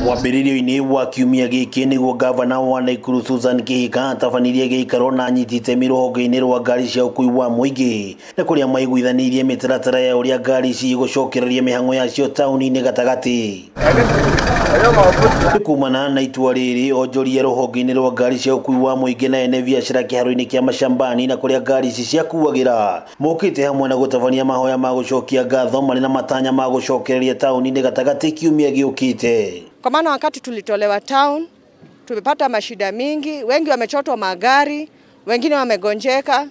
Mwambĩrĩrio-inĩ wa kiumia gĩkĩ nĩguo gavana wa Nakuru Susan Kihika atabanirie gĩikaro na anyiti itemi rũhonge-inĩ rwa ngari cia ũkui wa mũingĩ na kũrĩa maiguithanĩirie mĩtaratara ya ũrĩa ngari ici igũcokereria mĩhang'o yacio taũni-inĩ gatagatĩ. Kumana na itua rĩrĩ onjoria rũhonge-inĩ rwa ngari cia ũkui wa mũingĩ na ene biacara kĩharo-inĩ kĩa Mashambani na kũrĩa ngari ici ciakuagĩra mokĩte hamwe na gũtabania mahoya ma gũcokia ngatho marĩ na matanya ma gũcokereria taũni-inĩ gatagatĩ kiumia gĩũkĩte. Kwa maana wakati tulitolewa town tumepata mashida mingi, wengi wamechotwa magari, wengine wamegonjeka,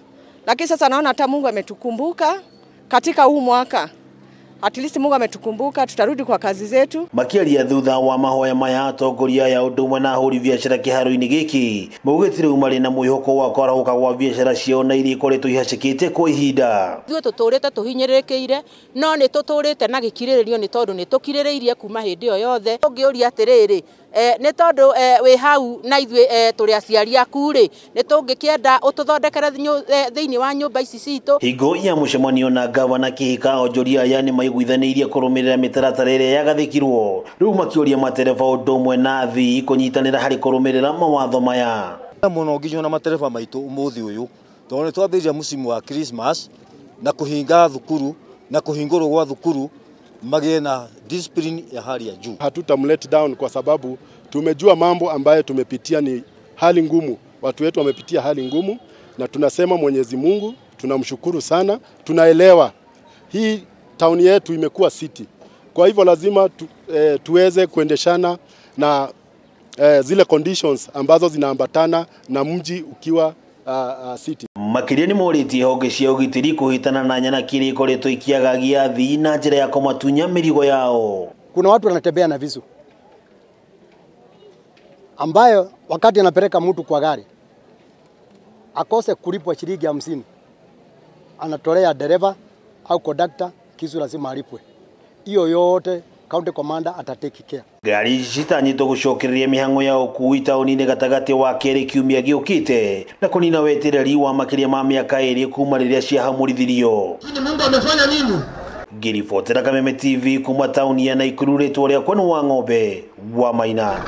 lakini sasa naona hata Mungu ametukumbuka katika huu mwaka. At least Mungu ametukumbuka, tutarudi kwa kazi zetu. Makĩaria thutha wa mahoya maya atongoria ya ũndũ ũmwe na ahũri biacara kĩharo-inĩ gĩkĩ maugĩte rĩu marĩ na mwĩhoko wa kwarahũka gwa biacara ciao na iria ikoretwo ihacĩkĩte kwa ihinda. Ithuĩ tũtũrĩte tũhinyĩrĩrĩkĩire no nĩ tũtũrĩte na gĩkirĩrĩrio nĩ tondũ nĩ tũkirĩrĩirie kuma hĩndĩ ĩyo yothe. Ũngĩũria atĩrĩrĩ, nĩ tondũ wĩ hau na ithuĩ tũrĩ aciari aku rĩ, nĩ tũngĩkĩenda ũtũthondekere thĩinĩ wa nyũmba ici citũ. Hingo ya mũcemanio na gavana Kihika onjoria aya nĩ maiguithanĩirie kũrũmĩrĩra mĩtaratara ĩrĩa yagathĩkirwo rĩu makĩũria matereba ũndũ ũmwe na athii kũnyitanĩra harĩ kũrũmĩrĩra mawatho maya. Mũno nginya na matereba maitũ ũmũthĩ ũyũ tondũ nĩ twambĩrĩria mũcimu wa Christmas na kũhinga thukuru na kũhingũrwo gwa thukuru magĩe na discipline ya hali ya juu. Hatutamlet down kwa sababu tumejua mambo ambayo tumepitia ni hali ngumu, watu wetu wamepitia hali ngumu, na tunasema Mwenyezi Mungu tunamshukuru sana. Tunaelewa hii town yetu imekuwa city, kwa hivyo lazima tuweze kuendeshana na zile conditions ambazo zinaambatana na mji ukiwa city. Makĩria nĩ morĩtie honge cia ũgitĩri kũhĩtana na nyanaki iria ikoretwo ikĩagagia athii na njĩra ya kũmatunya mĩrigo yao. Kuna watu wanatembea na visu ambayo wakati anapeleka mtu kwa gari akose kulipwa shilingi 50, anatolea dereva au kondakta kisu, lazima alipwe. Hiyo yote county commander atatake care. Ngari ici citanyĩtwo gũcokereria mĩhang'o ya ũkui taũni-inĩ gatagatĩ wa kerĩ kiumia gĩũkĩte na kũnina wetereri wa makĩria ma mĩaka 2 kuma rĩrĩa ciahamũrithirio. Mungu amefanya nini? Ngĩribotera Kameme TV kuma taũni ya Nakuru, rĩtwa rĩakwa nĩ Wang'ombe wa Maina.